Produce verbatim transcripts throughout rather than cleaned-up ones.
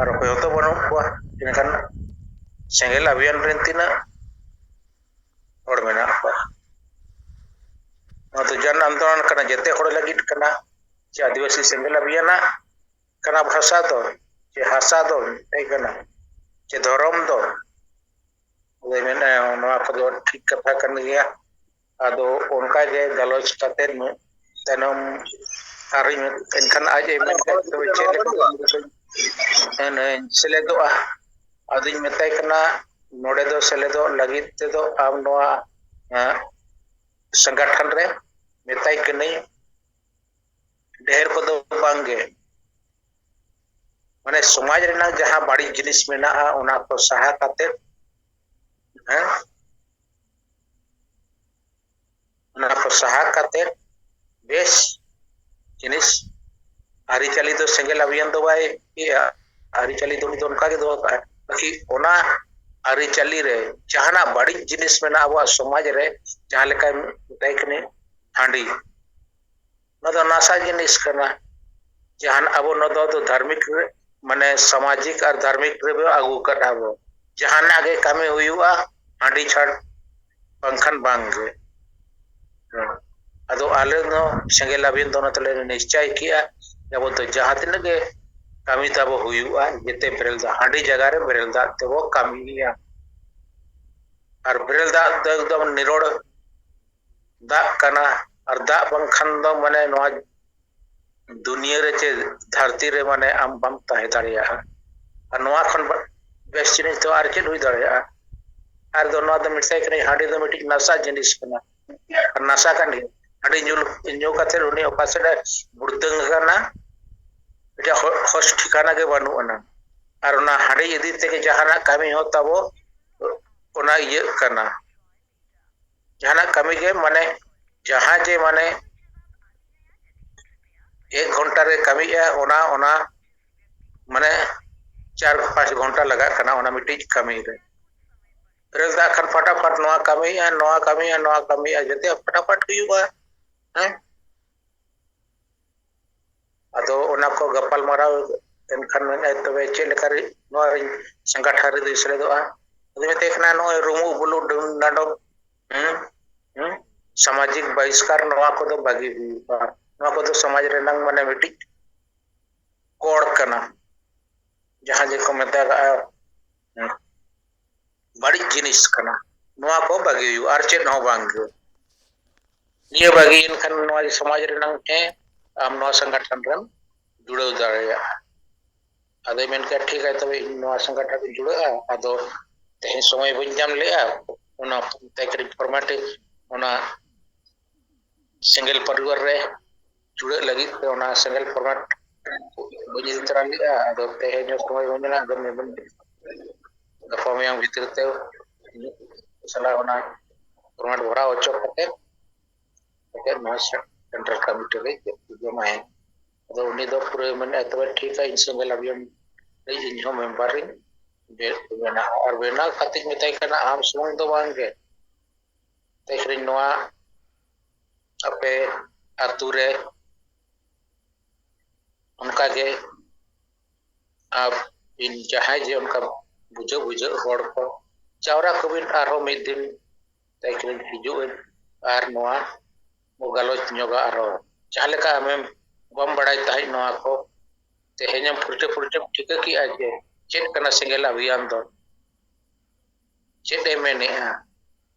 ᱟᱨ ᱚᱠᱚᱭ ᱦᱚᱸᱛᱚ ᱵᱟᱹᱱᱩᱜ ᱠᱚᱣᱟ᱾ ᱮᱱᱠᱷᱟᱱ ᱥᱮᱸᱜᱮᱞ ᱚᱵᱷᱤᱭᱟᱱ ᱨᱮᱱ ᱛᱤᱱᱟᱹᱜ ᱦᱚᱲ ᱢᱮᱱᱟᱜ ᱠᱚᱣᱟ? ᱱᱚᱣᱟ ᱫᱚ ᱡᱚᱱ ᱟᱱᱫᱳᱞᱚᱱ ᱠᱟᱱᱟ, ᱡᱮᱛᱮ ᱦᱚᱲ ᱞᱟᱹᱜᱤᱫ ᱠᱟᱱᱟ᱾ ᱡᱮ ᱟᱹᱫᱤᱵᱟᱹᱥᱤ ᱥᱮᱸᱜᱮᱞ ᱚᱵᱷᱤᱭᱟᱱᱟᱜ ᱠᱟᱱᱟ ᱵᱷᱟᱥᱟ ᱫᱚ, ᱡᱮ ᱦᱟᱥᱟ ᱫᱚ ᱢᱤᱫᱴᱮᱡ ᱠᱟᱱᱟ, ᱡᱮ ᱫᱷᱚᱨᱚᱢ ᱫᱚ, ᱟᱫᱚᱭ ᱢᱮᱱᱮᱫᱼᱟ, ᱱᱚᱣᱟ ᱠᱚᱫᱚ ᱴᱷᱤᱠ ᱠᱟᱛᱷᱟ ᱠᱟᱱ ᱜᱮᱭᱟ᱾ ᱟᱫᱚ ᱚᱱᱠᱟ ᱜᱮ ᱜᱟᱞᱚᱪ ᱠᱟᱛᱮᱫ ᱢᱤᱫ ᱛᱟᱭᱱᱚᱢ ᱟᱨ ᱮᱱᱠᱷᱟᱱ ᱟᱡ ᱮ ᱢᱮᱱ ᱠᱮᱫ, "ᱛᱚᱵᱮ ᱪᱮᱫ ᱞᱮᱠᱟ ᱥᱮᱞᱮᱫᱚᱜᱼᱟ?" ᱟᱫᱚᱧ ᱢᱮᱛᱟᱭ ᱠᱟᱱᱟ, "ᱱᱚᱰᱮ ᱫᱚ ᱥᱮᱞᱮᱫᱚᱜ ᱞᱟᱹᱜᱤᱫ ᱛᱮᱫᱚ ᱟᱢ ᱱᱚᱣᱟ, ᱮᱸ, ᱥᱚᱝᱜᱚᱴᱷᱚᱱ ᱨᱮ ᱢᱮᱛᱟᱭ ᱠᱟᱹᱱᱟᱹᱧ, ᱰᱷᱮᱨ ᱠᱚᱫᱚ ᱵᱟᱝᱜᱮ, ᱢᱟᱱᱮ ᱥᱚᱢᱟᱡᱽ ᱨᱮᱱᱟᱜ ᱡᱟᱦᱟᱸ ᱵᱟᱹᱲᱤᱡ ᱡᱤᱱᱤᱥ ᱢᱮᱱᱟᱜᱼᱟ, ᱚᱱᱟ ᱠᱚ ᱥᱟᱦᱟ ᱠᱟᱛᱮ, ᱦᱮᱸ, ᱚᱱᱟ ᱠᱚ ᱥᱟᱦᱟ ᱠᱟᱛᱮ ᱵᱮᱥ ᱡᱤᱱᱤᱥ, ᱟᱹᱨᱤᱪᱟᱹᱞᱤ ᱫᱚ ᱥᱮᱸᱜᱮᱞ ᱚᱵᱷᱤᱭᱟᱱ ᱫᱚ ᱵᱟᱭ ᱤᱭᱟᱹᱜᱼᱟ, ᱟᱹᱨᱤᱪᱟᱹᱞᱤ ᱫᱚ ᱩᱱᱤ ᱫᱚ ᱚᱱᱠᱟ ᱜᱮ ᱫᱚᱦᱚ ᱠᱟᱜᱼᱟ, ᱵᱟᱠᱤ ᱚᱱᱟ ᱟᱹᱨᱤᱪᱟᱹᱞᱤ ᱨᱮ ᱡᱟᱦᱟᱱᱟᱜ ᱵᱟᱹᱲᱤᱡ ᱡᱤᱱᱤᱥ ᱢᱮᱱᱟᱜᱼᱟ ᱟᱵᱚᱣᱟᱜ ᱥᱚᱢᱟᱡᱽ ᱨᱮ, ᱡᱟᱦᱟᱸ ᱞᱮᱠᱟ ᱢᱮᱛᱟᱭ ᱠᱟᱹᱱᱟᱹᱧ ᱦᱟᱺᱰᱤ, ᱱᱚᱣᱟ ᱫᱚ ᱱᱟᱥᱟ ᱡᱤᱱᱤᱥ ᱠᱟᱱᱟ᱾ ᱡᱟᱦᱟᱱ ᱟᱵᱚ ᱱᱚᱣᱟ ᱫᱚ ᱫᱷᱟᱨᱢᱤᱠ ᱨᱮ, ᱢᱟᱱᱮ ᱥᱟᱢᱟᱡᱤᱠ ᱟᱨ ᱫᱷᱟᱨᱢᱤᱠ ᱨᱮᱵᱚ ᱟᱹᱜᱩ ᱠᱟᱫᱼᱟ ᱵᱚ᱾ ᱡᱟᱦᱟᱱᱟᱜ ᱜᱮ ᱠᱟᱹᱢᱤ ᱦᱩᱭᱩᱜᱼᱟ, ᱦᱟᱺᱰᱤ ᱪᱷᱟᱲ ᱵᱟᱝᱠᱷᱟᱱ ᱵᱟᱝ ᱜᱮ᱾ ᱦᱮᱸ᱾ ᱟᱫᱚ ᱟᱞᱮ ᱫᱚ ᱥᱮᱸᱜᱮᱞ ᱟᱵᱷᱤᱭᱟᱱ ᱫᱚ ᱚᱱᱟ ᱛᱮᱞᱮ ᱱᱤᱥᱪᱟᱭ ᱠᱮᱜᱼᱟ ᱡᱮ ᱟᱵᱚ ᱫᱚ ᱡᱟᱦᱟᱸ ᱛᱤᱱᱟᱹᱜ ᱜᱮ ᱠᱟᱹᱢᱤ ᱛᱟᱵᱚ ᱦᱩᱭᱩᱜᱼᱟ, ᱡᱮᱛᱮ ᱵᱮᱨᱮᱞ ᱫᱟᱜ, ᱦᱟᱺᱰᱤ ᱡᱟᱭᱜᱟ ᱨᱮ ᱵᱮᱨᱮᱞ ᱫᱟᱜ ᱛᱮᱵᱚ ᱠᱟᱹᱢᱤᱭᱟ᱾ ᱟᱨ ᱵᱮᱨᱮᱞ ᱫᱟᱜ ᱫᱚ ᱮᱠᱫᱚᱢ ᱱᱤᱨᱚᱲ ᱫᱟᱜ ᱠᱟᱱᱟ, ᱟᱨ ᱫᱟᱜ ᱵᱟᱝᱠᱷᱟᱱ ᱫᱚ ᱢᱟᱱᱮ ᱱᱚᱣᱟ ᱫᱩᱱᱤᱭᱟᱹ ᱨᱮ ᱪᱮ ᱫᱷᱟᱹᱨᱛᱤ ᱨᱮ ᱢᱟᱱᱮ ᱟᱢ ᱵᱟᱢ ᱛᱟᱦᱮᱸ ᱫᱟᱲᱮᱭᱟᱜᱼᱟ᱾ ᱟᱨ ᱱᱚᱣᱟ ᱠᱷᱚᱱ ᱵᱟ-, ᱵᱮᱥ ᱡᱤᱱᱤᱥ ᱫᱚ ᱟᱨ ᱪᱮᱫ ᱦᱩᱭ ᱫᱟᱲᱮᱭᱟᱜᱼᱟ? ᱟᱨ ᱫᱚ ᱱᱚᱣᱟ ᱫᱚ ᱢᱮᱛᱟᱭ ᱠᱟᱹᱱᱟᱹᱧ, ᱦᱟᱺᱰᱤ ᱫᱚ ᱢᱤᱫᱴᱤᱡ ᱱᱟᱥᱟ ᱡᱤᱱᱤᱥ ᱠᱟᱱᱟ᱾ ᱟᱨ ᱱᱟᱥᱟ ᱠᱟᱱ ᱜᱮᱭᱟ᱾ ᱦᱟᱺᱰᱤ ᱧᱩ, ᱧᱩ ᱠᱟᱛᱮ ᱩᱱᱤ ᱚᱠᱟ ᱥᱮᱫ ᱮ ᱵᱩᱲᱫᱟᱹᱝ ᱟᱠᱟᱱᱟ, ᱢᱤᱫᱴᱮᱡ ᱦᱚ-, ᱦᱚᱥ ᱴᱷᱤᱠᱟᱱᱟ ᱜᱮ ᱵᱟᱹᱱᱩᱜ ᱟᱱᱟ᱾ ᱟᱨ ᱚᱱᱟ ᱦᱟᱺᱰᱤ ᱤᱫᱤ ᱛᱮᱜᱮ ᱡᱟᱦᱟᱱᱟᱜ ᱠᱟᱹᱢᱤ ᱦᱚᱸ ᱛᱟᱵᱚ ᱚᱱᱟ ᱤᱭᱟᱹᱜ ᱠᱟᱱᱟ᱾ ᱡᱟᱦᱟᱱᱟᱜ ᱠᱟᱹᱢᱤ ᱜᱮ ᱢᱟᱱᱮ, ᱡᱟᱦᱟᱸ ᱡᱮ ᱢᱟᱱᱮ ᱮᱠ ᱜᱷᱚᱱᱴᱟ ᱨᱮ ᱠᱟᱹᱢᱤᱜᱼᱟ, ᱚᱱᱟ, ᱚᱱᱟ ᱢᱟᱱᱮ ᱪᱟᱨ ᱯᱟᱸᱪ ᱜᱷᱚᱱᱴᱟ ᱞᱟᱜᱟᱜ ᱠᱟᱱᱟ ᱚᱱᱟ ᱢᱤᱫᱴᱤᱡ ᱠᱟᱹᱢᱤ ᱨᱮ᱾ ᱵᱮᱨᱮᱞ ᱫᱟᱜ ᱠᱷᱟᱱ ᱯᱷᱟᱴᱟᱯᱷᱟᱴ ᱱᱚᱣᱟ ᱠᱟᱹᱢᱤᱭᱟ, ᱱᱚᱣᱟ ᱠᱟᱹᱢᱤᱭᱟ, ᱱᱚᱣᱟ ᱠᱟᱹᱢᱤᱭᱟ, ᱡᱚᱛᱚ ᱯᱷᱟᱴᱟᱯᱷᱟᱴ ᱦᱩᱭᱩᱜᱼᱟ᱾ ᱦᱮᱸ? ᱟᱫᱚ ᱚᱱᱟ ᱠᱚ ᱜᱟᱯᱟᱞ ᱢᱟᱨᱟᱣ ᱮᱱᱠᱷᱟᱱ ᱢᱮᱱᱮᱫᱼᱟᱭ, "ᱛᱚᱵᱮ ᱪᱮᱫ ᱞᱮᱠᱟ ᱨᱮ ᱱᱚᱣᱟ ᱨᱤᱧ ᱥᱚᱝᱜᱚᱴᱷᱚᱱ ᱨᱮᱫᱚᱧ ᱥᱮᱞᱮᱫᱚᱜᱼᱟ?" ᱟᱫᱚ ᱢᱮᱛᱟᱭ ᱠᱟᱱᱟ, "ᱱᱚᱜᱼᱚᱭ ᱨᱩᱢᱩᱜ ᱵᱩᱞᱩᱜ ᱰᱩᱢ ᱰᱟᱸᱰᱚᱢ, ᱦᱩᱸ, ᱦᱩᱸ, ᱥᱟᱢᱟᱡᱤᱠ ᱵᱟᱦᱤᱥᱠᱟᱨ, ᱱᱚᱣᱟ ᱠᱚᱫᱚ ᱵᱟᱹᱜᱤ ᱦᱩᱭᱩᱜᱼᱟ᱾ ᱱᱚᱣᱟ ᱠᱚᱫᱚ ᱥᱚᱢᱟᱡᱽ ᱨᱮᱱᱟᱝ ᱢᱟᱱᱮ ᱢᱤᱫᱴᱤᱡ ᱠᱚᱲ ᱠᱟᱱᱟ, ᱡᱟᱦᱟᱸ ᱡᱮᱠᱚ ᱢᱮᱛᱟᱜᱟᱜᱼᱟ, ᱦᱩᱸ, ᱵᱟᱹᱲᱤᱡ ᱡᱤᱱᱤᱥ ᱠᱟᱱᱟ, ᱱᱚᱣᱟ ᱠᱚ ᱵᱟᱹᱜᱤ ᱦᱩᱭᱩᱜᱼᱟ, ᱟᱨ ᱪᱮᱫ ᱦᱚᱸ ᱵᱟᱝ ᱜᱮ᱾ ᱱᱤᱭᱟᱹ ᱵᱟᱹᱜᱤᱭᱮᱱ ᱠᱷᱟᱱ ᱱᱚᱣᱟ ᱥᱚᱢᱟᱡᱽ ᱨᱮᱱᱟᱝ ᱦᱮᱸ, ᱟᱢ ᱱᱚᱣᱟ ᱥᱚᱝᱜᱚᱴᱷᱚᱱ ᱨᱮᱢ ᱡᱩᱲᱟᱹᱣ ᱫᱟᱲᱮᱭᱟᱜᱼᱟ᱾" ᱟᱫᱚᱭ ᱢᱮᱱ ᱠᱮᱫᱟ, "ᱴᱷᱤᱠ ᱜᱮᱭᱟ, ᱛᱚᱵᱮ ᱤᱧ ᱱᱚᱣᱟ ᱥᱚᱝᱜᱚᱴᱷᱚᱱ ᱨᱤᱧ ᱡᱩᱲᱟᱹᱜᱼᱟ, ᱟᱫᱚ ᱛᱮᱦᱮᱧ ᱥᱚᱢᱚᱭ ᱵᱟᱹᱧ ᱧᱟᱢ ᱞᱮᱜᱼᱟ, ᱚᱱᱟ ᱛᱮ ᱠᱟᱹᱴᱤᱡ format ᱚᱱᱟ ᱥᱮᱸᱜᱮᱞ ᱯᱚᱨᱤᱵᱟᱨ ᱨᱮ ᱡᱩᱲᱟᱹᱜ ᱞᱟᱹᱜᱤᱫ ᱛᱮ ᱚᱱᱟ ᱥᱮᱸᱜᱮᱞ format ᱵᱟᱹᱧ ᱤᱫᱤ ᱛᱚᱨᱟ ᱞᱮᱜᱼᱟ, ᱟᱫᱚ ᱛᱮᱦᱮᱧ ᱦᱚᱸ ᱥᱚᱢᱚᱭ ᱵᱟᱹᱧ ᱧᱟᱢᱟ, ᱟᱫᱚ ᱜᱟᱯᱟ ᱢᱮᱭᱟᱝ ᱵᱷᱤᱛᱤᱨ ᱛᱮ ᱥᱟᱞᱟᱜ ᱚᱱᱟ format ᱵᱷᱚᱨᱟᱣ ᱦᱚᱪᱚ ᱠᱟᱛᱮ, ᱠᱟᱛᱮ ᱱᱚᱣᱟ central committee ᱨᱮ ᱡᱚᱢᱟᱭᱟ᱾" ᱟᱫᱚ ᱩᱱᱤ ᱫᱚ ᱯᱩᱨᱟᱹ ᱢᱮᱱᱮᱫᱼᱟ, "ᱛᱚᱵᱮ ᱴᱷᱤᱠᱟ, ᱤᱧ ᱥᱮᱸᱜᱮᱞ ᱚᱵᱷᱤᱭᱟᱱ ᱨᱮ ᱤᱧ ᱦᱚᱸ member ᱤᱧ ᱵᱮ-, ᱵᱮᱱᱟᱜᱼᱟ᱾" ᱟᱨ ᱵᱮᱱᱟᱣ ᱠᱟᱛᱮᱧ ᱢᱮᱛᱟᱭ ᱠᱟᱱᱟ, ᱟᱢ ᱥᱩᱢᱩᱝ ᱫᱚ ᱵᱟᱝ ᱜᱮ, ᱛᱮᱦᱮᱧ ᱱᱚᱣᱟ ᱟᱯᱮ ᱟᱹᱛᱩ ᱨᱮ ᱚᱱᱠᱟ ᱜᱮ ᱟᱨ ᱤᱧ ᱡᱟᱦᱟᱸᱭ ᱡᱮ ᱚᱱᱠᱟ ᱵᱩᱡᱷᱟᱹᱜ ᱵᱩᱡᱷᱟᱹᱜ ᱦᱚᱲ ᱠᱚ ᱡᱟᱣᱨᱟ ᱠᱚᱵᱤᱱ, ᱟᱨᱦᱚᱸ ᱢᱤᱫ ᱫᱤᱱ ᱛᱮᱠᱤᱱ ᱦᱤᱡᱩᱜ ᱟᱹᱧ ᱟᱨ ᱱᱚᱣᱟ ᱵᱚ ᱜᱟᱞᱚᱪ ᱧᱚᱜᱟ᱾ ᱟᱨᱦᱚᱸ ᱡᱟᱦᱟᱸ ᱞᱮᱠᱟ ᱟᱢᱮᱢ ᱵᱟᱢ ᱵᱟᱲᱟᱭ ᱛᱟᱦᱮᱸᱫ ᱱᱚᱣᱟ ᱠᱚ, ᱛᱮᱦᱮᱧᱮᱢ ᱯᱷᱩᱨᱪᱟᱹ ᱯᱷᱩᱨᱪᱟᱹᱢ ᱴᱷᱤᱠᱟᱹ ᱠᱮᱜᱼᱟ ᱡᱮ ᱪᱮᱫ ᱠᱟᱱᱟ ᱥᱮᱸᱜᱮᱞ ᱚᱵᱷᱤᱭᱟᱱ ᱫᱚ, ᱪᱮᱫ ᱮ ᱢᱮᱱᱮᱜᱼᱟ,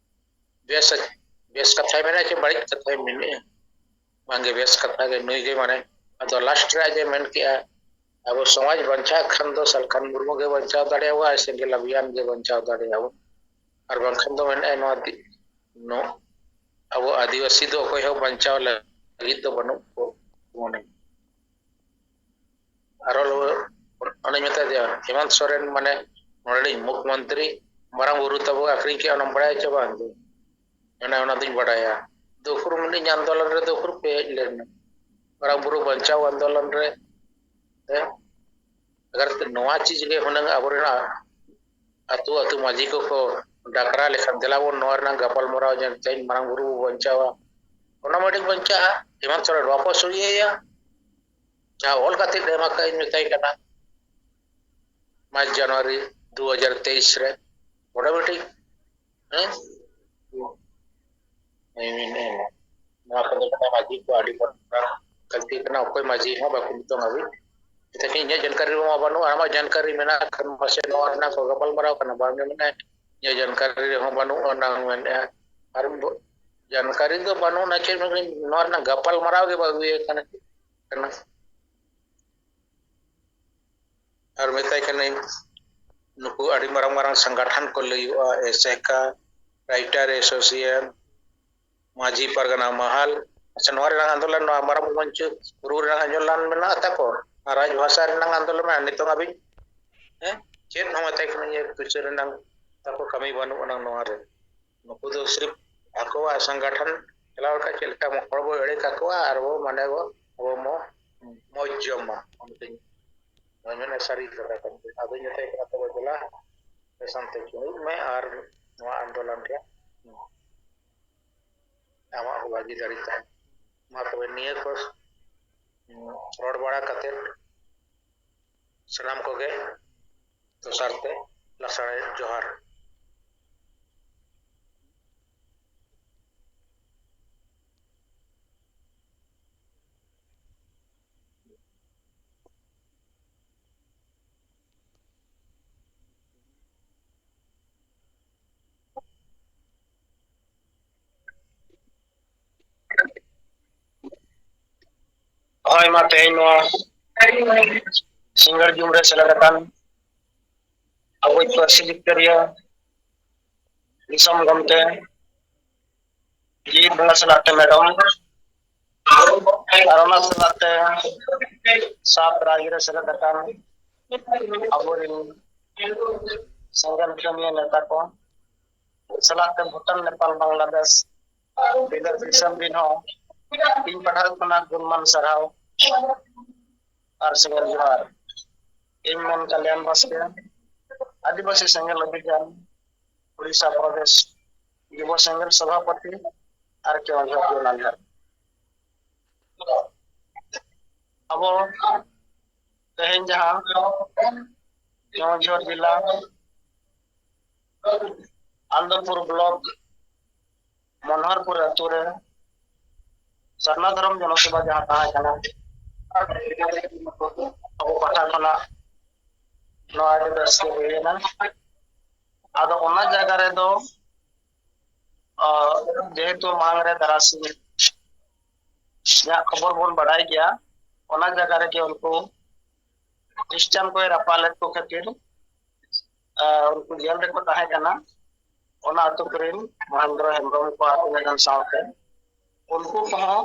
ᱵᱮᱥ, ᱵᱮᱥ ᱠᱟᱛᱷᱟᱭ ᱢᱮᱱᱮᱜᱼᱟ ᱪᱮ ᱵᱟᱹᱲᱤᱡ ᱠᱟᱛᱷᱟᱭ ᱢᱮᱱᱮᱜᱼᱟ? ᱵᱟᱝᱜᱮ, ᱵᱮᱥ ᱠᱟᱛᱷᱟ ᱜᱮ, ᱱᱩᱭ ᱜᱮ ᱢᱟᱱᱮ, ᱟᱫᱚ last ᱨᱮ ᱟᱡ ᱮ ᱢᱮᱱ ᱠᱮᱜᱼᱟ, ᱟᱵᱚ ᱥᱚᱢᱟᱡᱽ ᱵᱟᱧᱪᱟᱜ ᱠᱷᱟᱱ ᱫᱚ ᱥᱟᱞᱠᱷᱟᱱ ᱢᱩᱨᱢᱩ ᱜᱮ ᱵᱟᱧᱪᱟᱣ ᱫᱟᱲᱮᱭᱟᱵᱚᱱᱟ, ᱥᱮᱸᱜᱮᱞ ᱚᱵᱷᱤᱭᱟᱱ ᱜᱮ ᱵᱟᱧᱪᱟᱣ ᱫᱟᱲᱮᱭᱟᱵᱚᱱ, ᱟᱨ ᱵᱟᱝᱠᱷᱟᱱ ᱫᱚ ᱢᱮᱱᱮᱜᱼᱟᱭ ᱱᱚᱣᱟ ᱫᱤ-, ᱱᱚ-, ᱟᱵᱚ ᱟᱹᱫᱤᱵᱟᱹᱥᱤ ᱫᱚ ᱚᱠᱚᱭ ᱦᱚᱸ ᱵᱟᱧᱪᱟᱣ ᱞᱟᱹᱜᱤᱫ ᱫᱚ ᱵᱟᱹᱱᱩᱜ ᱠᱚ ᱢᱚᱱᱮ᱾ ᱟᱨᱚ ᱞᱚ-, ᱚᱱᱮᱧ ᱢᱮᱛᱟ ᱫᱮᱭᱟ, ᱦᱮᱢᱚᱱᱛ ᱥᱚᱨᱮᱱ ᱢᱟᱱᱮ ᱱᱚᱰᱮᱱᱤᱡ ᱢᱩᱠᱷᱢᱚᱱᱛᱨᱤ ᱢᱟᱨᱟᱝ ᱵᱩᱨᱩ ᱛᱟᱵᱚ ᱟᱹᱠᱷᱨᱤᱧ ᱠᱮᱜᱼᱟ, ᱚᱱᱟᱢ ᱵᱟᱲᱟᱭᱟ ᱪᱮ ᱵᱟᱝ? ᱢᱮᱱᱟ, ᱚᱱᱟ ᱫᱚᱧ ᱵᱟᱲᱟᱭᱟ᱾ ᱫᱩᱠᱷᱩᱨ ᱢᱤᱫᱴᱤᱡ ᱟᱱᱫᱳᱞᱚᱱ ᱨᱮ ᱫᱩᱠᱷᱩᱨ ᱯᱮ ᱦᱮᱡ ᱞᱮᱱᱟ, ᱢᱟᱨᱟᱝ ᱵᱩᱨᱩ ᱵᱟᱧᱪᱟᱣ ᱟᱱᱫᱳᱞᱚᱱ ᱨᱮ, ᱦᱮᱸ? ᱟᱜᱟᱨ ᱱᱚᱣᱟ ᱪᱤᱡᱽ ᱜᱮ ᱦᱩᱱᱟᱹᱝ ᱟᱵᱚᱨᱮᱱ ᱟᱹᱛᱩ ᱟᱹᱛᱩ ᱢᱟᱹᱡᱷᱤ ᱠᱚᱠᱚ ᱰᱟᱠᱨᱟ ᱞᱮᱠᱷᱟᱱ, ᱫᱮᱞᱟ ᱵᱚᱱ ᱱᱚᱣᱟ ᱨᱮᱱᱟᱜ ᱜᱟᱯᱟᱞ ᱢᱟᱨᱟᱣ ᱧᱮᱞ ᱛᱮᱦᱮᱧ ᱢᱟᱨᱟᱝ ᱵᱩᱨᱩ ᱵᱚ ᱵᱟᱧᱪᱟᱣᱟ, ᱚᱱᱟ ᱢᱟ ᱟᱹᱰᱤ ᱵᱟᱧᱪᱟᱜᱼᱟ᱾ ᱦᱮᱢᱚᱱᱛ ᱥᱚᱨᱮᱱ ᱵᱟᱠᱚ ᱥᱩᱲᱤᱭᱟᱹᱭᱟ᱾ ᱡᱟᱦᱟᱸ ᱚᱞ ᱠᱟᱛᱮ ᱮᱢ ᱟᱠᱟᱫ ᱤᱧ ᱢᱮᱛᱟᱭ ᱠᱟᱱᱟ ᱢᱟᱨᱪ ᱡᱟᱱᱩᱣᱟᱨᱤ ᱫᱩ ᱦᱟᱡᱟᱨ ᱛᱮᱭᱤᱥ ᱨᱮ, ᱢᱚᱴᱟᱢᱩᱴᱤ᱾ ᱦᱮᱸ? ᱱᱚᱣᱟ ᱠᱚᱫᱚ ᱠᱟᱱᱟ ᱢᱟᱹᱡᱷᱤ ᱠᱚ ᱟᱹᱰᱤ ᱢᱟᱨᱟᱝ ᱜᱟᱹᱞᱛᱤ ᱠᱟᱱᱟ᱾ ᱚᱠᱚᱭ ᱢᱟᱹᱡᱷᱤ ᱦᱚᱸ ᱵᱟᱠᱚ ᱱᱤᱛᱚᱝ ᱦᱟᱹᱵᱤᱡ ᱢᱮᱛᱟᱠᱤᱱ, ᱤᱧᱟᱹᱜ ᱡᱟᱱᱠᱟᱨᱤ ᱨᱮᱢᱟ ᱵᱟᱹᱱᱩᱜᱼᱟ, ᱟᱢᱟᱜ ᱡᱟᱱᱠᱟᱨᱤ ᱢᱮᱱᱟᱜ ᱠᱷᱟᱱ ᱢᱟᱥᱮ ᱱᱚᱣᱟ ᱨᱮᱱᱟᱜ ᱠᱚ ᱜᱟᱯᱟᱞ ᱢᱟᱨᱟᱣ ᱠᱟᱱᱟ, ᱵᱟᱝ ᱜᱮ ᱢᱮᱱᱟᱜᱼᱟ, ᱤᱧᱟᱹᱜ ᱡᱟᱱᱠᱟᱨᱤ ᱨᱮᱦᱚᱸ ᱵᱟᱹᱱᱩᱜᱼᱟ, ᱚᱱᱟ ᱢᱮᱱᱮᱫᱼᱟ᱾ ᱟᱨ ᱵᱚ-, ᱡᱟᱱᱠᱟᱨᱤ ᱫᱚ ᱵᱟᱹᱱᱩᱜᱼᱟ, ᱪᱮᱫ ᱢᱮᱱ-, ᱱᱚᱣᱟ ᱨᱮᱱᱟᱜ ᱜᱟᱯᱟᱞ ᱢᱟᱨᱟᱣ ᱜᱮ ᱵᱟᱝ ᱦᱩᱭ ᱟᱠᱟᱱᱟ, ᱠᱟᱱᱟ᱾ ᱟᱨ ᱢᱮᱛᱟᱭ ᱠᱟᱹᱱᱟᱹᱧ, ᱱᱩᱠᱩ ᱟᱹᱰᱤ ᱢᱟᱨᱟᱝ ᱢᱟᱨᱟᱝ ᱥᱚᱝᱜᱚᱴᱷᱚᱱ ᱠᱚ ᱞᱟᱹᱭᱚᱜᱼᱟ, ᱮᱥᱮᱠᱟ, ᱨᱟᱭᱴᱟᱨ ᱮᱥᱳᱥᱤᱭᱮᱥᱚᱱ, ᱢᱟᱹᱡᱷᱤ ᱯᱟᱨᱜᱟᱱᱟ ᱢᱟᱦᱟᱞ᱾ ᱟᱪᱪᱷᱟ, ᱱᱚᱣᱟ ᱨᱮᱱᱟᱜ ᱟᱱᱫᱳᱞᱚᱱ, ᱱᱚᱣᱟ ᱢᱟᱨᱟᱝ ᱢᱚᱧᱪᱚ ᱨᱩ ᱨᱮᱱᱟᱜ ᱟᱱᱫᱳᱞᱚᱱ ᱢᱮᱱᱟᱜ ᱛᱟᱠᱚ, ᱟᱨ ᱨᱟᱡᱽ ᱵᱷᱟᱥᱟ ᱨᱮᱱᱟᱜ ᱟᱱᱫᱳᱞᱚᱱ ᱢᱮᱱᱟᱜᱼᱟ᱾ ᱱᱤᱛᱚᱝ ᱦᱟᱹᱵᱤᱡ, ᱦᱮᱸ, ᱪᱮᱫ ᱦᱚᱸ ᱢᱮᱛᱟᱭ ᱠᱟᱱᱟ, ᱤᱭᱟᱹ ᱯᱩᱭᱥᱟᱹ ᱨᱮᱱᱟᱜ ᱛᱟᱠᱚ ᱠᱟᱹᱢᱤ ᱵᱟᱹᱱᱩᱜ ᱟᱱᱟᱝ ᱱᱚᱣᱟ ᱨᱮ᱾ ᱱᱩᱠᱩ ᱫᱚ ᱥᱤᱨᱯ ᱟᱠᱚᱣᱟᱜ ᱥᱚᱝᱜᱚᱴᱷᱚᱱ ᱪᱟᱞᱟᱣ ᱞᱮᱠᱷᱟᱱ ᱪᱮᱫ ᱞᱮᱠᱟ ᱦᱚᱲ ᱵᱚ ᱮᱲᱮ ᱠᱟᱠᱚᱣᱟ ᱟᱨ ᱵᱚ ᱢᱟᱱᱮ ᱵᱚ ᱟᱵᱚ ᱢᱚ-, ᱢᱚᱡᱽ ᱡᱚᱢᱟ᱾ ᱚᱱᱟᱛᱮᱧ ᱢᱮᱱᱟ ᱥᱟᱹᱨᱤ ᱠᱟᱛᱷᱟ ᱠᱟᱱ ᱜᱮᱭᱟ᱾ ᱟᱫᱚᱧ ᱢᱮᱛᱟᱭ ᱠᱟᱱᱟ, "ᱛᱚᱵᱮ ᱫᱮᱞᱟ ᱥᱟᱱᱛᱮ ᱡᱩᱢᱤᱫ ᱢᱮ ᱟᱨ ᱱᱚᱣᱟ ᱟᱱᱫᱳᱞᱚᱱ ᱨᱮ ᱟᱢᱟᱜ ᱦᱚᱸ ᱵᱷᱟᱹᱜᱤ ᱫᱟᱲᱮ ᱛᱟᱦᱮᱱ ᱢᱟ᱾" ᱛᱚᱵᱮ ᱱᱤᱭᱟᱹ ᱠᱚ ᱨᱚᱲ ᱵᱟᱲᱟ ᱠᱟᱛᱮ ᱥᱟᱱᱟᱢ ᱠᱚᱜᱮ ᱫᱚᱥᱟᱨ ᱛᱮ ᱞᱟᱥᱟᱲᱦᱮᱫ ᱡᱚᱦᱟᱨ᱾ ᱦᱳᱭ, ᱢᱟ ᱛᱮᱦᱮᱧ ᱱᱚᱣᱟ ᱥᱤᱸᱜᱟᱹᱲ ᱡᱩᱢ ᱨᱮ ᱥᱮᱞᱮᱫ ᱟᱠᱟᱱ ᱟᱵᱚᱭᱤᱡ ᱯᱟᱹᱨᱥᱤ ᱡᱤᱛᱠᱟᱹᱨᱤᱭᱟᱹ ᱫᱤᱥᱚᱢ ᱜᱚᱢᱠᱮ ᱡᱤᱣᱤᱫ ᱵᱚᱸᱜᱟ ᱥᱟᱞᱟᱜ ᱛᱮ ᱢᱮᱰᱚᱢ, ᱟᱨ ᱚᱱᱟ ᱥᱟᱞᱟᱜ ᱛᱮ ᱥᱟᱛ ᱨᱟᱡᱽ ᱨᱮ ᱥᱮᱞᱮᱫ ᱟᱠᱟᱱ ᱟᱵᱚᱨᱮᱱ ᱥᱮᱸᱜᱮᱞ ᱠᱟᱹᱢᱤᱭᱟᱹ ᱱᱮᱛᱟ ᱠᱚ ᱥᱟᱞᱟᱜ ᱛᱮ ᱵᱷᱩᱴᱟᱱ, ᱱᱮᱯᱟᱞ, ᱵᱟᱝᱞᱟᱫᱮᱥ, ᱵᱤᱞᱟᱹᱛ ᱫᱤᱥᱚᱢ ᱨᱤᱱ ᱦᱚᱸ ᱤᱧ ᱯᱟᱦᱴᱟ ᱠᱷᱚᱱᱟᱜ ᱜᱩᱱᱢᱟᱱ ᱥᱟᱨᱦᱟᱣ ᱟᱨ ᱥᱮᱸᱜᱮᱞ ᱡᱚᱦᱟᱨ᱾ ᱤᱧ ᱢᱮᱱ ᱠᱟᱞᱭᱟᱱ ᱵᱟᱥᱠᱮ, ᱟᱹᱫᱤᱵᱟᱹᱥᱤ ᱥᱮᱸᱜᱮᱞ ᱚᱵᱷᱤᱡᱟᱱ ᱩᱲᱤᱥᱥᱟ ᱯᱨᱚᱫᱮᱥ ᱡᱩᱵᱚ ᱥᱮᱸᱜᱮᱞ ᱥᱚᱵᱷᱟᱯᱚᱛᱤ ᱟᱨ ᱠᱮᱣᱚᱱᱡᱷᱚᱨ ᱡᱳᱱᱟᱞ ᱦᱮᱰ᱾ ᱟᱵᱚ ᱛᱮᱦᱮᱧ ᱡᱟᱦᱟᱸ ᱠᱮᱣᱚᱱᱡᱷᱚᱨ ᱡᱮᱞᱟ ᱟᱱᱚᱱᱫᱚᱯᱩᱨ ᱵᱞᱚᱠ ᱢᱚᱱᱦᱚᱨᱯᱩᱨ ᱟᱹᱛᱩ ᱨᱮ ᱥᱟᱨᱱᱟ ᱫᱷᱚᱨᱚᱢ ᱡᱚᱱᱚᱥᱚᱵᱷᱟ ᱡᱟᱦᱟᱸ ᱛᱟᱦᱮᱸ ᱠᱟᱱᱟ, ᱟᱵᱚ ᱯᱟᱦᱴᱟ ᱠᱷᱚᱱᱟᱜ ᱱᱚᱣᱟ ᱟᱹᱰᱤ ᱨᱟᱹᱥᱠᱟᱹ ᱦᱩᱭᱮᱱᱟ᱾ ᱟᱫᱚ ᱚᱱᱟ ᱡᱟᱭᱜᱟ ᱨᱮᱫᱚ, ᱟᱸ, ᱡᱮᱦᱮᱛᱩ ᱢᱟᱲᱟᱝ ᱨᱮ ᱫᱟᱨᱟᱥᱤᱧ ᱡᱟᱦᱟᱸ ᱠᱷᱚᱵᱚᱨ ᱵᱚᱱ ᱵᱟᱰᱟᱭ ᱜᱮᱭᱟ, ᱚᱱᱟ ᱡᱟᱭᱜᱟ ᱨᱮᱜᱮ ᱩᱱᱠᱩ ᱠᱷᱨᱤᱥᱴᱟᱱ ᱠᱚᱭ ᱨᱟᱯᱟᱜ ᱞᱮᱫ ᱠᱚ ᱠᱷᱟᱹᱛᱤᱨ, ᱟᱸ, ᱩᱱᱠᱩ ᱡᱮᱞ ᱨᱮᱠᱚ ᱛᱟᱦᱮᱸ ᱠᱟᱱᱟ᱾ ᱚᱱᱟ ᱟᱹᱛᱩ ᱠᱚᱨᱮᱱ ᱢᱚᱦᱮᱱᱫᱨᱚ ᱦᱮᱢᱵᱨᱚᱢ ᱠᱚ ᱟᱨ ᱛᱤᱱᱟᱹᱜ ᱜᱟᱱ ᱥᱟᱶᱛᱮ ᱩᱱᱠᱩ ᱠᱚᱦᱚᱸ,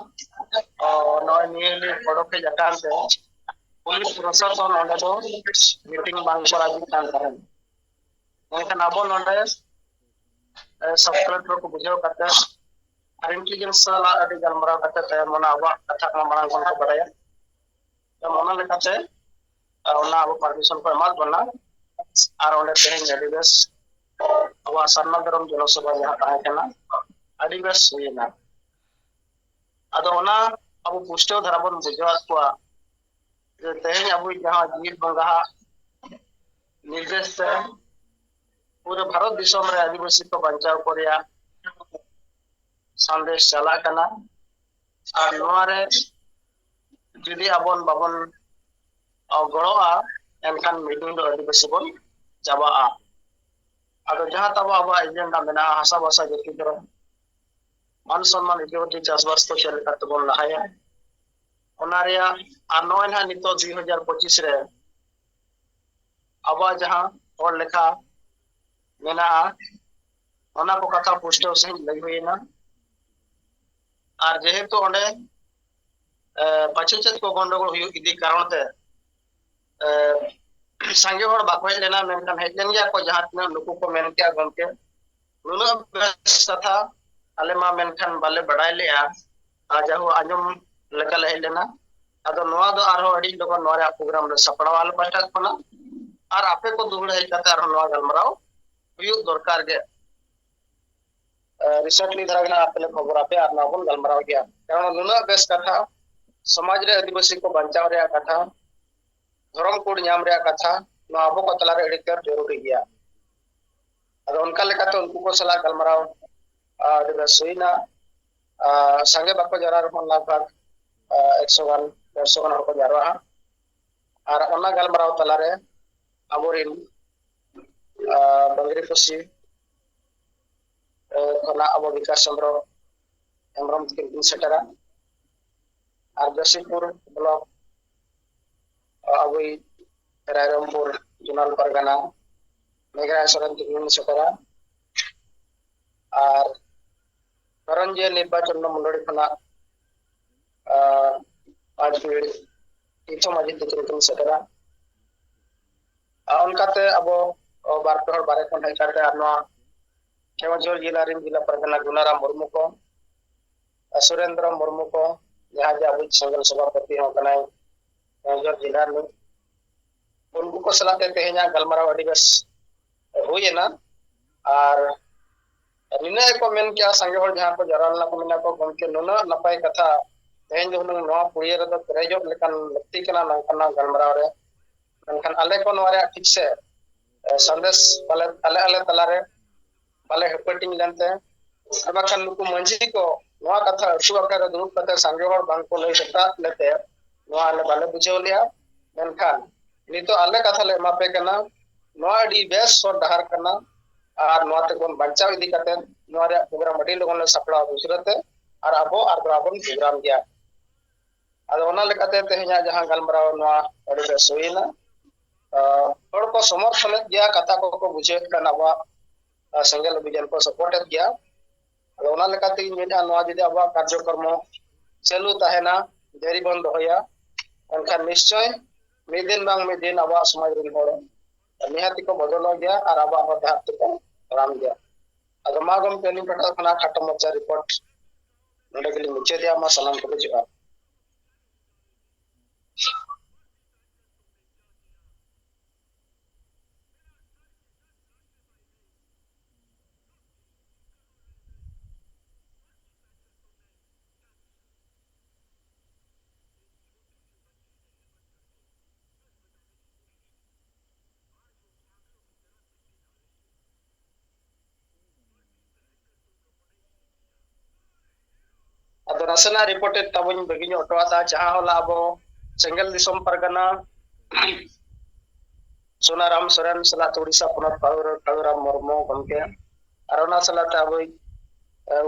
ᱚ, ᱱᱚᱜᱼᱚᱭ ᱱᱤᱭᱟᱹ ᱞᱤᱧ ᱚᱰᱚᱠ ᱦᱮᱡ ᱟᱠᱟᱱ ᱛᱮ ᱯᱩᱞᱤᱥ ᱯᱨᱚᱥᱟᱥᱚᱱ ᱚᱸᱰᱮ ᱫᱚ ᱢᱤᱴᱤᱝ ᱵᱟᱝ ᱠᱚᱨᱟᱣ ᱦᱩᱭᱩᱜ ᱠᱟᱱ ᱛᱟᱦᱮᱸᱫ᱾ ᱢᱮᱱᱠᱷᱟᱱ ᱟᱵᱚ ᱱᱚᱰᱮ, ᱮ, ᱥᱟᱵ ᱠᱚᱞᱮᱠᱴᱚᱨ ᱠᱚ ᱵᱩᱡᱷᱟᱹᱣ ᱠᱟᱛᱮ ᱟᱨ ᱤᱱᱴᱮᱞᱤᱡᱮᱱᱥ ᱥᱟᱞᱟᱜ ᱟᱹᱰᱤ ᱜᱟᱞᱢᱟᱨᱟᱣ ᱠᱟᱛᱮ ᱛᱟᱭᱚᱢ ᱚᱱᱟ ᱟᱵᱚᱣᱟᱜ ᱠᱟᱛᱷᱟ ᱠᱚ ᱢᱟᱲᱟᱝ ᱠᱷᱚᱱ ᱠᱚ ᱵᱟᱰᱟᱭᱟ᱾ ᱛᱟᱭᱚᱢ ᱚᱱᱟ ᱞᱮᱠᱟᱛᱮ, ᱮ, ᱚᱱᱟ ᱟᱵᱚ ᱯᱟᱨᱢᱤᱥᱚᱱ ᱠᱚ ᱮᱢᱟᱫ ᱵᱚᱱᱟ᱾ ᱟᱨ ᱚᱸᱰᱮ ᱛᱮᱦᱮᱧ ᱟᱹᱰᱤ ᱵᱮᱥ ᱟᱵᱚᱣᱟᱜ ᱥᱟᱨᱱᱟ ᱫᱷᱚᱨᱚᱢ ᱡᱚᱱᱚᱥᱚᱵᱷᱟ ᱡᱟᱦᱟᱸ ᱛᱟᱦᱮᱸ ᱠᱟᱱᱟ, ᱟᱹᱰᱤ ᱵᱮᱥ ᱦᱩᱭᱮᱱᱟ᱾ ᱟᱫᱚ ᱚᱱᱟ ᱟᱵᱚ ᱯᱩᱥᱴᱟᱹᱣ ᱫᱷᱟᱨᱟ ᱵᱚᱱ ᱵᱩᱡᱷᱟᱹᱣᱟᱫ ᱠᱚᱣᱟ ᱡᱮ ᱛᱮᱦᱮᱧ ᱟᱵᱚᱭᱤᱡ ᱡᱟᱦᱟᱸ ᱡᱤᱣᱤᱫ ᱵᱚᱸᱜᱟᱣᱟᱜ ᱱᱤᱨᱫᱮᱥ ᱛᱮ ᱯᱩᱨᱟᱹ ᱵᱷᱟᱨᱚᱛ ᱫᱤᱥᱚᱢ ᱨᱮ ᱟᱹᱫᱤᱵᱟᱹᱥᱤ ᱠᱚ ᱵᱟᱧᱪᱟᱣ ᱠᱚ ᱨᱮᱭᱟᱜ ᱥᱟᱸᱫᱮᱥ ᱪᱟᱞᱟᱜ ᱠᱟᱱᱟ᱾ ᱟᱨ ᱱᱚᱣᱟ ᱨᱮ ᱡᱩᱫᱤ ᱟᱵᱚᱱ ᱵᱟᱵᱚᱱ, ᱟ, ᱜᱚᱲᱚᱜᱼᱟ, ᱮᱱᱠᱷᱟᱱ ᱢᱤᱫ ᱫᱤᱱ ᱫᱚ ᱟᱹᱫᱤᱵᱟᱹᱥᱤ ᱵᱚᱱ ᱪᱟᱵᱟᱜᱼᱟ᱾ ᱟᱫᱚ ᱡᱟᱦᱟᱸ ᱛᱟᱵᱚ ᱟᱵᱚᱣᱟᱜ ᱮᱡᱮᱱᱰᱟ ᱢᱮᱱᱟᱜᱼᱟ, ᱦᱟᱥᱟ ᱵᱷᱟᱥᱟ ᱡᱟᱹᱛᱤ ᱫᱷᱚᱨᱚᱢ, ᱢᱟᱱ ᱥᱚᱱᱢᱟᱱ ᱤᱫᱤ ᱠᱟᱛᱮ ᱪᱟᱥᱵᱟᱥ ᱠᱚ ᱪᱮᱫ ᱞᱮᱠᱟ ᱛᱮᱵᱚᱱ ᱞᱟᱦᱟᱭᱟ, ᱚᱱᱟ ᱨᱮᱭᱟᱜ, ᱟᱨ ᱱᱚᱜᱼᱚᱭ ᱱᱟᱦᱟᱜ ᱱᱤᱛᱚᱜ ᱫᱩᱭ ᱦᱟᱡᱟᱨ ᱯᱚᱸᱪᱤᱥ ᱨᱮ ᱟᱵᱚᱣᱟᱜ ᱡᱟᱦᱟᱸ ᱦᱚᱲ ᱞᱮᱠᱷᱟ ᱢᱮᱱᱟᱜᱼᱟ, ᱚᱱᱟ ᱠᱚ ᱠᱟᱛᱷᱟ ᱯᱩᱥᱴᱟᱹᱣ ᱥᱟᱺᱦᱤᱡ ᱞᱟᱹᱭ ᱦᱩᱭᱮᱱᱟ᱾ ᱟᱨ ᱡᱮᱦᱮᱛᱩ ᱚᱸᱰᱮ, ᱮ, ᱯᱟᱪᱷᱮ ᱪᱮᱫ ᱠᱚ ᱜᱚᱱᱰᱚᱜᱳᱞ ᱦᱩᱭᱩᱜ ᱤᱫᱤ ᱠᱟᱨᱚᱱ ᱛᱮ, ᱮ, ᱥᱟᱸᱜᱮ ᱦᱚᱲ ᱵᱟᱠᱚ ᱦᱮᱡ ᱞᱮᱱᱟ, ᱢᱮᱱᱠᱷᱟᱱ ᱦᱮᱡ ᱞᱮᱱ ᱜᱮᱭᱟ ᱠᱚ ᱡᱟᱦᱟᱸ ᱛᱤᱱᱟᱹᱜ ᱱᱩᱠᱩ ᱠᱚ ᱢᱮᱱ ᱠᱮᱜᱼᱟ, ᱜᱚᱢᱠᱮ, ᱱᱩᱱᱟᱹᱜ ᱵᱮᱥ ᱠᱟᱛᱷᱟ ᱟᱞᱮ ᱢᱟ ᱢᱮᱱᱠᱷᱟᱱ ᱵᱟᱞᱮ ᱵᱟᱰᱟᱭ ᱞᱮᱜᱼᱟ, ᱟᱨ ᱡᱟᱦᱳ ᱟᱸᱡᱚᱢ ᱞᱮᱠᱟᱞᱮ ᱦᱮᱡ ᱞᱮᱱᱟ᱾ ᱟᱫᱚ ᱱᱚᱣᱟ ᱫᱚ ᱟᱨᱦᱚᱸ ᱟᱹᱰᱤ ᱞᱚᱜᱚᱱ ᱱᱚᱣᱟ ᱨᱮᱭᱟᱜ ᱯᱨᱳᱜᱨᱟᱢ ᱞᱮ ᱥᱟᱯᱲᱟᱣᱟ ᱟᱞᱮ ᱯᱟᱦᱴᱟ ᱠᱷᱚᱱᱟᱜ, ᱟᱨ ᱟᱯᱮ ᱠᱚ ᱫᱩᱦᱲᱟᱹ ᱦᱮᱡ ᱠᱟᱛᱮ ᱟᱨᱦᱚᱸ ᱱᱚᱣᱟ ᱜᱟᱞᱢᱟᱨᱟᱣ ᱦᱩᱭᱩᱜ ᱫᱚᱨᱠᱟᱨ ᱜᱮ᱾ ᱮ, ᱨᱤᱥᱮᱱᱴᱞᱤ ᱫᱷᱟᱨᱟ ᱜᱮ ᱱᱟᱜ ᱟᱯᱮ ᱞᱮ ᱠᱷᱚᱵᱚᱨ ᱟᱯᱮᱭᱟ ᱟᱨ ᱱᱚᱣᱟ ᱵᱚᱱ ᱜᱟᱞᱢᱟᱨᱟᱣ ᱜᱮᱭᱟ, ᱠᱟᱨᱚᱱ ᱱᱩᱱᱟᱹᱜ ᱵᱮᱥ ᱠᱟᱛᱷᱟ ᱥᱚᱢᱟᱡᱽ ᱨᱮ ᱟᱹᱫᱤᱵᱟᱹᱥᱤ ᱠᱚ ᱵᱟᱧᱪᱟᱣ ᱨᱮᱭᱟᱜ ᱠᱟᱛᱷᱟ, ᱫᱷᱚᱨᱚᱢ ᱠᱳᱰ ᱧᱟᱢ ᱨᱮᱭᱟᱜ ᱠᱟᱛᱷᱟ, ᱱᱚᱣᱟ ᱟᱵᱚ ᱠᱚ ᱛᱟᱞᱟᱨᱮ ᱟᱹᱰᱤ ᱛᱮᱫ ᱡᱚᱨᱩᱨᱤ ᱜᱮᱭᱟ᱾ ᱟᱫᱚ ᱚᱱᱠᱟ ᱞᱮᱠᱟᱛᱮ ᱩᱱᱠᱩ ᱠᱚ ᱥᱟᱞᱟᱜ ᱜᱟᱞᱢᱟᱨᱟᱣ, ᱟᱨ, ᱟᱹᱰᱤ ᱵᱮᱥ ᱦᱩᱭᱱᱟ᱾ ᱟᱨ, ᱥᱟᱸᱜᱮ ᱵᱟᱠᱚ ᱡᱟᱣᱨᱟ ᱨᱮᱦᱚᱸ ᱞᱟᱜᱽ ᱵᱷᱟᱜᱽ, ᱟᱨ, ᱮᱠᱥᱚ ᱜᱟᱱ, ᱰᱮᱲᱥᱚ ᱜᱟᱱ ᱦᱚᱲ ᱠᱚ ᱡᱟᱣᱨᱟᱜᱼᱟ᱾ ᱟᱨ ᱚᱱᱟ ᱜᱟᱞᱢᱟᱨᱟᱣ ᱛᱟᱞᱟᱨᱮ ᱟᱵᱚᱨᱮᱱ, ᱟᱨ, ᱵᱟᱝᱨᱤᱯᱚᱥᱤ, ᱟᱨ, ᱠᱷᱚᱱᱟᱜ ᱟᱵᱚ ᱵᱤᱠᱟᱥ ᱪᱚᱸᱫᱽᱨᱚ ᱦᱮᱢᱵᱨᱚᱢ ᱛᱟᱹᱠᱤᱱ ᱠᱤᱱ ᱥᱮᱴᱮᱨᱟ᱾ ᱟᱨ ᱡᱚᱥᱤᱯᱩᱨ ᱵᱞᱚᱠ, ᱟᱵᱚᱭᱤᱡ ᱨᱟᱭᱨᱚᱝᱯᱩᱨ ᱡᱳᱱᱟᱞ ᱯᱟᱨᱜᱟᱱᱟ ᱢᱮᱜᱷᱨᱟᱭ ᱥᱚᱨᱮᱱ ᱛᱟᱹᱠᱤᱱ ᱠᱤᱱ ᱥᱮᱴᱮᱨᱟ᱾ ᱟᱨ ᱠᱟᱨᱚᱱ ᱡᱮ ᱱᱤᱨᱵᱟᱪᱚᱱ ᱢᱚᱱᱰᱚᱞᱤ ᱠᱷᱚᱱᱟᱜ, ᱟᱨ, ᱯᱟᱸᱪ ᱯᱤᱲ ᱛᱤᱨᱛᱷᱚ ᱢᱟᱹᱡᱷᱤ ᱛᱟᱹᱠᱤᱱ ᱠᱤᱱ ᱥᱮᱴᱮᱨᱟ᱾ ᱟᱨ ᱚᱱᱠᱟᱛᱮ ᱟᱵᱚ, ᱚ, ᱵᱟᱨ ᱯᱮ ᱦᱚᱲ ᱵᱟᱨᱦᱮ ᱠᱷᱚᱱ ᱦᱮᱡ ᱠᱟᱛᱮ ᱟᱨ ᱱᱚᱣᱟ ᱠᱮᱣᱚᱱᱡᱷᱚᱨ ᱡᱮᱞᱟ ᱨᱮᱱ ᱡᱮᱞᱟ ᱯᱟᱨᱜᱟᱱᱟ ᱜᱩᱱᱟᱨᱟᱢ ᱢᱩᱨᱢᱩ ᱠᱚ, ᱟᱨ ᱥᱩᱨᱮᱱᱫᱨᱚ ᱢᱩᱨᱢᱩ ᱠᱚ, ᱡᱟᱦᱟᱸ ᱡᱮ ᱟᱵᱚᱭᱤᱡ ᱥᱮᱸᱜᱮᱞ ᱥᱚᱵᱷᱟᱯᱚᱛᱤ ᱦᱚᱸ ᱠᱟᱱᱟᱭ ᱠᱮᱣᱚᱱᱡᱷᱚᱨ ᱡᱮᱞᱟ ᱨᱤᱱᱤᱡ, ᱩᱱᱠᱩ ᱠᱚ ᱥᱟᱞᱟᱜ ᱛᱮ ᱛᱮᱦᱮᱧᱟᱜ ᱜᱟᱞᱢᱟᱨᱟᱣ ᱟᱹᱰᱤ ᱵᱮᱥ ᱦᱩᱭ ᱮᱱᱟ᱾ ᱟᱨ ᱱᱤᱱᱟᱹᱜ ᱜᱮᱠᱚ ᱢᱮᱱ ᱠᱮᱜᱼᱟ, ᱥᱟᱸᱜᱮ ᱦᱚᱲ ᱡᱟᱦᱟᱸ ᱠᱚ ᱡᱟᱣᱨᱟ ᱞᱮᱱᱟ ᱠᱚ, ᱢᱮᱱᱟ ᱠᱚ, "ᱜᱚᱢᱠᱮ, ᱱᱩᱱᱟᱹᱜ ᱱᱟᱯᱟᱭ ᱠᱟᱛᱷᱟ, ᱛᱮᱦᱮᱧ ᱫᱚ ᱦᱩᱱᱟᱹᱝ ᱱᱚᱣᱟ ᱯᱩᱲᱤᱭᱟᱹ ᱨᱮᱫᱚ ᱯᱮᱨᱮᱡᱚᱜ ᱞᱮᱠᱟᱱ ᱞᱟᱹᱠᱛᱤ ᱠᱟᱱᱟ ᱱᱚᱝᱠᱟᱱᱟᱜ ᱜᱟᱞᱢᱟᱨᱟᱣ ᱨᱮ, ᱢᱮᱱᱠᱷᱟᱱ ᱟᱞᱮ ᱠᱚ ᱱᱚᱣᱟ ᱨᱮᱭᱟᱜ ᱴᱷᱤᱠ ᱥᱮ, ᱮ, ᱥᱟᱸᱫᱮᱥ ᱵᱟᱞᱮ, ᱟᱞᱮ ᱟᱞᱮ ᱛᱟᱞᱟᱨᱮ ᱵᱟᱞᱮ ᱦᱟᱹᱯᱟᱹᱴᱤᱧ ᱞᱮᱱᱛᱮ, ᱟᱨ ᱵᱟᱠᱷᱟᱱ ᱱᱩᱠᱩ ᱢᱟᱹᱡᱷᱤ ᱠᱚ ᱱᱚᱣᱟ ᱠᱟᱛᱷᱟ ᱟᱹᱛᱩ ᱟᱠᱷᱲᱟ ᱨᱮ ᱫᱩᱲᱩᱵ ᱠᱟᱛᱮ ᱥᱟᱸᱜᱮ ᱦᱚᱲ ᱵᱟᱝ ᱠᱚ ᱞᱟᱹᱭ ᱥᱮᱴᱟᱜ ᱞᱮᱛᱮ ᱱᱚᱣᱟ ᱟᱞᱮ ᱵᱟᱞᱮ ᱵᱩᱡᱷᱟᱹᱣ ᱞᱮᱜᱼᱟ᱾ ᱢᱮᱱᱠᱷᱟᱱ ᱱᱤᱛᱚᱜ ᱟᱞᱮ ᱠᱟᱛᱷᱟ ᱞᱮ ᱮᱢᱟ ᱯᱮ ᱠᱟᱱᱟ, ᱱᱚᱣᱟ ᱟᱹᱰᱤ ᱵᱮᱥ ᱦᱚᱨ ᱰᱟᱦᱟᱨ ᱠᱟᱱᱟ, ᱟᱨ ᱱᱚᱣᱟ ᱛᱮᱵᱚᱱ ᱵᱟᱧᱪᱟᱣ ᱤᱫᱤ ᱠᱟᱛᱮ ᱱᱚᱣᱟ ᱨᱮᱭᱟᱜ ᱯᱨᱳᱜᱨᱟᱢ ᱟᱹᱰᱤ ᱞᱚᱜᱚᱱ ᱞᱮ ᱥᱟᱯᱲᱟᱣ ᱩᱥᱟᱹᱨᱟ ᱛᱮ, ᱟᱨ ᱟᱵᱚ ᱟᱨ ᱵᱚᱱ ᱯᱨᱳᱜᱨᱟᱢ ᱜᱮᱭᱟ᱾" ᱟᱫᱚ ᱚᱱᱟ ᱞᱮᱠᱟᱛᱮ ᱛᱮᱦᱮᱧᱟᱜ ᱡᱟᱦᱟᱸ ᱜᱟᱞᱢᱟᱨᱟᱣ, ᱱᱚᱣᱟ ᱟᱹᱰᱤ ᱵᱮᱥ ᱦᱩᱭᱮᱱᱟ᱾ ᱟᱨ ᱦᱚᱲ ᱠᱚ ᱥᱚᱢᱚᱨᱛᱷᱚᱱᱮᱫ ᱜᱮᱭᱟ, ᱠᱟᱛᱷᱟ ᱠᱚᱠᱚ ᱵᱩᱡᱷᱟᱹᱣᱮᱫ ᱠᱟᱱ, ᱟᱵᱚᱣᱟᱜ, ᱟᱨ, ᱥᱮᱸᱜᱮᱞ ᱚᱵᱷᱤᱡᱟᱱ ᱠᱚ ᱥᱟᱯᱳᱨᱴᱮᱫ ᱜᱮᱭᱟ᱾ ᱟᱫᱚ ᱚᱱᱟ ᱞᱮᱠᱟᱛᱮ ᱤᱧ ᱢᱮᱱᱮᱫᱼᱟ, ᱱᱚᱣᱟ ᱡᱩᱫᱤ ᱟᱵᱚᱣᱟᱜ ᱠᱟᱨᱡᱚᱠᱨᱚᱢ ᱪᱟᱹᱞᱩ ᱛᱟᱦᱮᱱᱟ, ᱡᱟᱹᱨᱤ ᱵᱚᱱ ᱫᱚᱦᱚᱭᱟ, ᱮᱱᱠᱷᱟᱱ ᱱᱤᱥᱪᱚᱭ ᱢᱤᱫ ᱫᱤᱱ ᱵᱟᱝ ᱢᱤᱫ ᱫᱤᱱ ᱟᱵᱚᱣᱟᱜ ᱥᱚᱢᱟᱡᱽ ᱨᱮᱱ ᱦᱚᱲ ᱱᱤᱦᱟᱹᱛ ᱠᱚ ᱵᱚᱫᱚᱞᱚᱜ ᱜᱮᱭᱟ ᱟᱨ ᱟᱵᱚᱣᱟᱜ ᱦᱚᱨ ᱰᱟᱦᱟᱨ ᱛᱮᱠᱚ ᱛᱟᱲᱟᱢ ᱜᱮᱭᱟ᱾ ᱟᱫᱚ ᱢᱟ ᱜᱚᱢᱠᱮ, ᱟᱹᱞᱤᱧ ᱯᱟᱦᱴᱟ ᱠᱷᱚᱱᱟᱜ ᱠᱷᱟᱴᱚ ᱢᱟᱪᱷᱟ ᱨᱤᱯᱳᱨᱴ ᱱᱚᱰᱮ ᱜᱮᱞᱤᱧ ᱢᱩᱪᱟᱹᱫᱮᱜᱼᱟ᱾ ᱢᱟ ᱥᱟᱱᱟᱢ ᱠᱚᱜᱮ ᱡᱚᱦᱟᱨ᱾ ᱱᱟᱥᱮᱱᱟᱜ ᱨᱤᱯᱳᱨᱴ ᱛᱟᱵᱚᱧ ᱵᱟᱹᱜᱤ ᱧᱚᱜ ᱦᱚᱴᱚᱣᱟᱫᱟ, ᱡᱟᱦᱟᱸ ᱦᱚᱞᱟ ᱟᱵᱚ ᱥᱮᱸᱜᱮᱞ ᱫᱤᱥᱚᱢ ᱯᱟᱨᱜᱟᱱᱟ ᱥᱳᱱᱟᱨᱟᱢ ᱥᱚᱨᱮᱱ ᱥᱟᱞᱟᱜ ᱩᱲᱤᱥᱥᱟ ᱯᱚᱱᱚᱛ ᱠᱟᱞᱩᱨᱟᱢ ᱢᱩᱨᱢᱩ ᱜᱚᱢᱠᱮ ᱟᱨ ᱚᱱᱟ ᱥᱟᱞᱟᱜ ᱛᱮ ᱟᱵᱚᱭᱤᱡ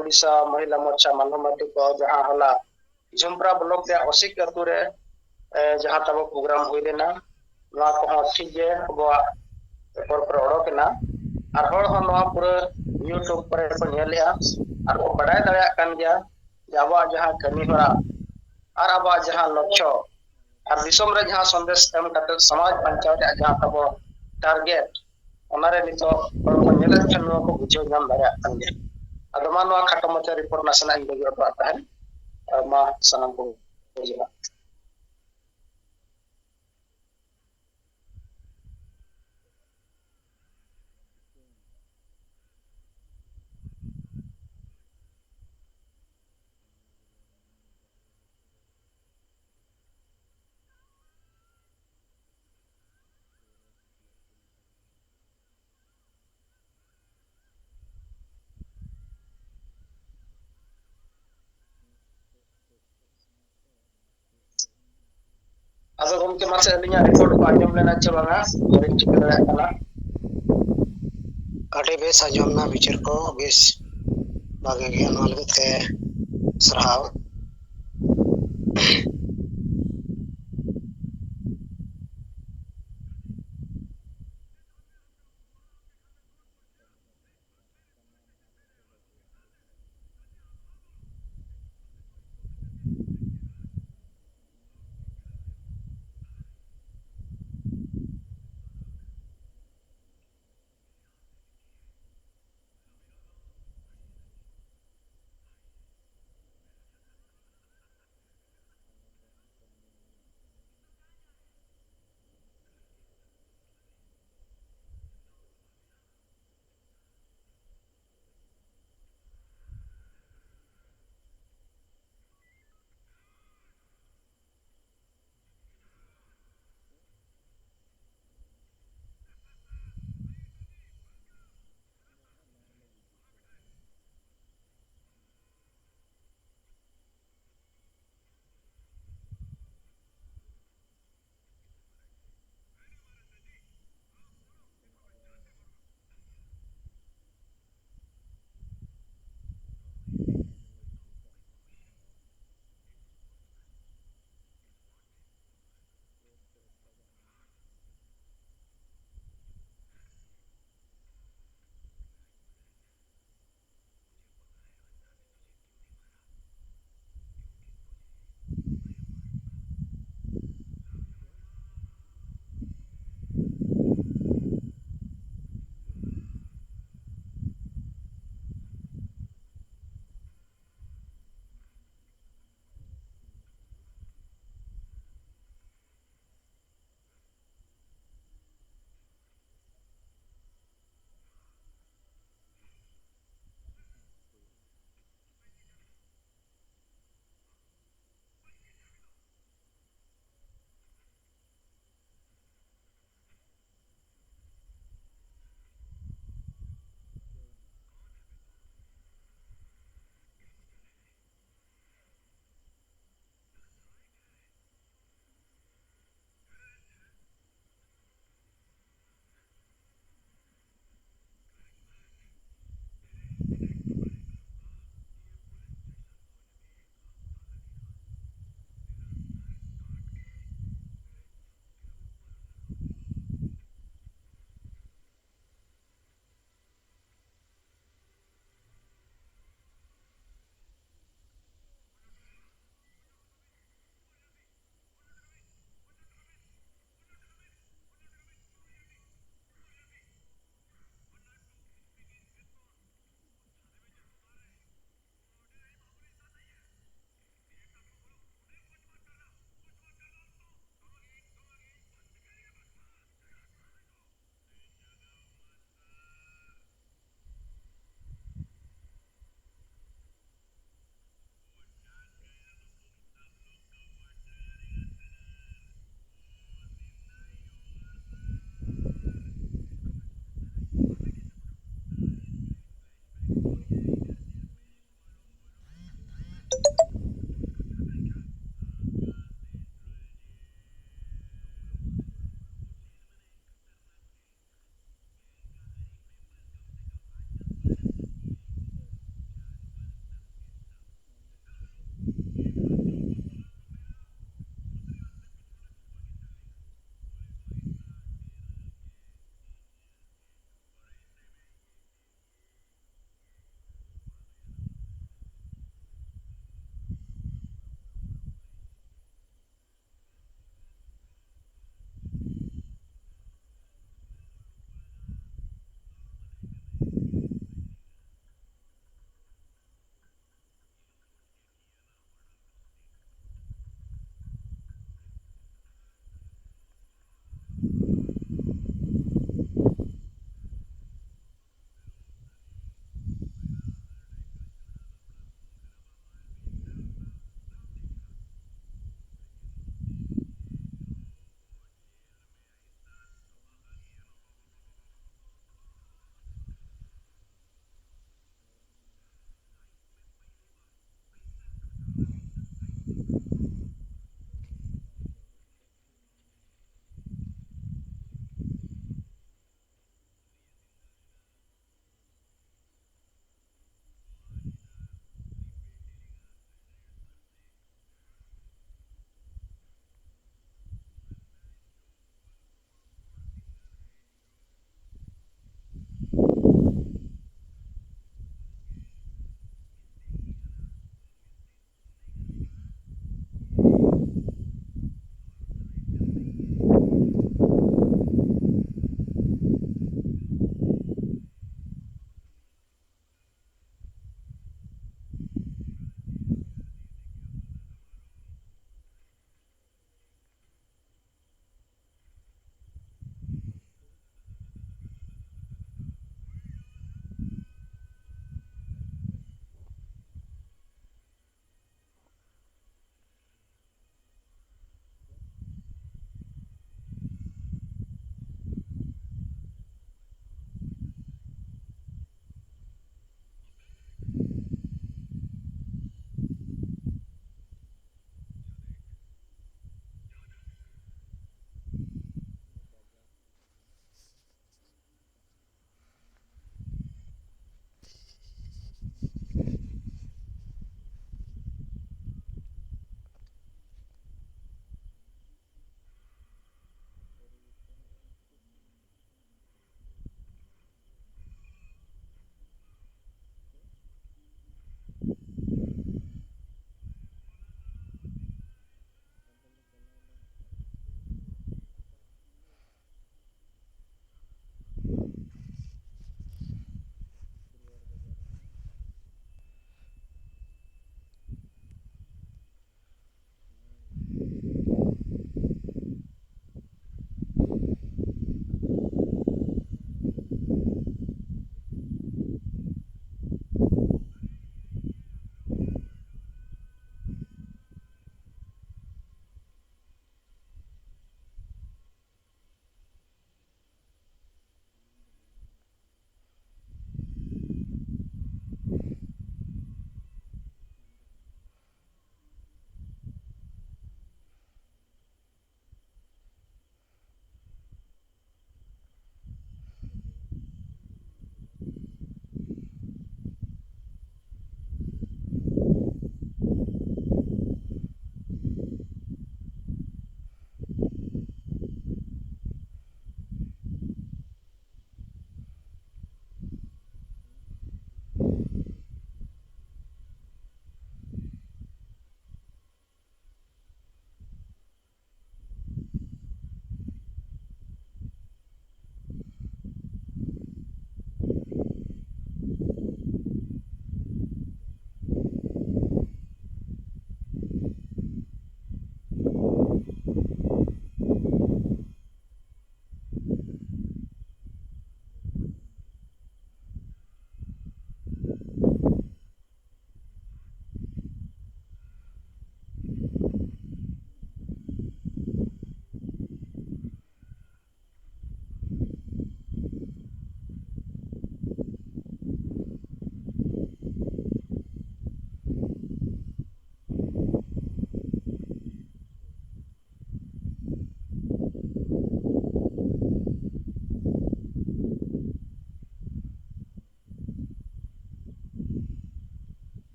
ᱩᱲᱤᱥᱥᱟ ᱢᱚᱦᱤᱞᱟ ᱢᱳᱨᱪᱟ ᱢᱟᱱᱵᱷᱩᱢ ᱢᱟᱨᱰᱤ ᱠᱚ ᱡᱟᱦᱟᱸ ᱦᱚᱞᱟ ᱡᱷᱩᱢᱯᱨᱟ ᱵᱞᱚᱠ ᱨᱮᱭᱟᱜ ᱚᱥᱤᱠ ᱟᱹᱛᱩ ᱨᱮ ᱡᱟᱦᱟᱸ ᱛᱟᱵᱚ ᱯᱨᱳᱜᱨᱟᱢ ᱦᱩᱭ ᱞᱮᱱᱟ, ᱱᱚᱣᱟ ᱠᱚᱦᱚᱸ ᱴᱷᱤᱠ ᱜᱮ ᱟᱵᱚᱣᱟᱜ ᱯᱮᱯᱟᱨ ᱠᱚᱨᱮ ᱚᱰᱚᱠ ᱮᱱᱟ᱾ ᱟᱨ ᱦᱚᱲ ᱦᱚᱸ ᱱᱚᱣᱟ ᱯᱩᱨᱟᱹ ᱭᱩᱴᱩᱵᱽ ᱠᱚᱨᱮ ᱠᱚ ᱧᱮᱞᱮᱜᱼᱟ ᱟᱨ ᱠᱚ ᱵᱟᱰᱟᱭ ᱫᱟᱲᱮᱭᱟᱜ ᱠᱟᱱ ᱜᱮᱭᱟ ᱡᱮ ᱟᱵᱚᱣᱟᱜ ᱡᱟᱦᱟᱸ ᱠᱟᱹᱢᱤ ᱦᱚᱨᱟ ᱟᱨ ᱟᱵᱚᱣᱟᱜ ᱡᱟᱦᱟᱸ ᱞᱚᱠᱠᱷᱚ ᱟᱨ ᱫᱤᱥᱚᱢ ᱨᱮ ᱡᱟᱦᱟᱸ ᱥᱚᱱᱫᱮᱥ ᱮᱢ ᱠᱟᱛᱮ ᱥᱚᱢᱟᱡᱽ ᱵᱟᱧᱪᱟᱣ ᱨᱮᱭᱟᱜ ᱡᱟᱦᱟᱸ ᱛᱟᱵᱚ ᱴᱟᱨᱜᱮᱴ, ᱚᱱᱟᱨᱮ ᱱᱤᱛᱚᱜ ᱦᱚᱲ ᱠᱚ ᱧᱮᱞᱮᱫ ᱠᱷᱟᱱ ᱱᱚᱣᱟ ᱠᱚ ᱵᱩᱡᱷᱟᱹᱣ ᱧᱟᱢ ᱫᱟᱲᱮᱭᱟᱜ ᱠᱟᱱ ᱜᱮᱭᱟ᱾ ᱟᱫᱚ ᱢᱟ ᱱᱚᱣᱟ ᱠᱷᱟᱴᱚ ᱢᱟᱪᱷᱟ ᱨᱤᱯᱳᱨᱴ ᱱᱟᱥᱮᱱᱟᱜ ᱤᱧ ᱵᱟᱹᱜᱤ ᱦᱚᱴᱚᱣᱟᱜ ᱛᱟᱦᱮᱸᱱ᱾ ᱢᱟ ᱥᱟᱱᱟᱢ ᱠᱚ ᱡᱚᱦᱟᱨ᱾ ᱟᱫᱚ ᱜᱚᱢᱠᱮ, ᱢᱟᱥᱮ ᱟᱹᱞᱤᱧᱟᱜ ᱨᱤᱯᱳᱨᱴ ᱠᱚ ᱟᱸᱡᱚᱢ ᱞᱮᱱᱟ ᱪᱮ ᱵᱟᱝᱟ? ᱵᱟᱹᱞᱤᱧ ᱴᱷᱤᱠᱟᱹ ᱫᱟᱲᱮᱭᱟᱜ ᱠᱟᱱᱟ᱾ ᱟᱹᱰᱤ ᱵᱮᱥ ᱟᱸᱡᱚᱢ ᱮᱱᱟ, ᱵᱤᱪᱟᱹᱨ ᱠᱚ ᱵᱮᱥ ᱵᱷᱟᱜᱮ ᱜᱮ, ᱱᱚᱣᱟ ᱞᱟᱹᱜᱤᱫ ᱛᱮ ᱥᱟᱨᱦᱟᱣ᱾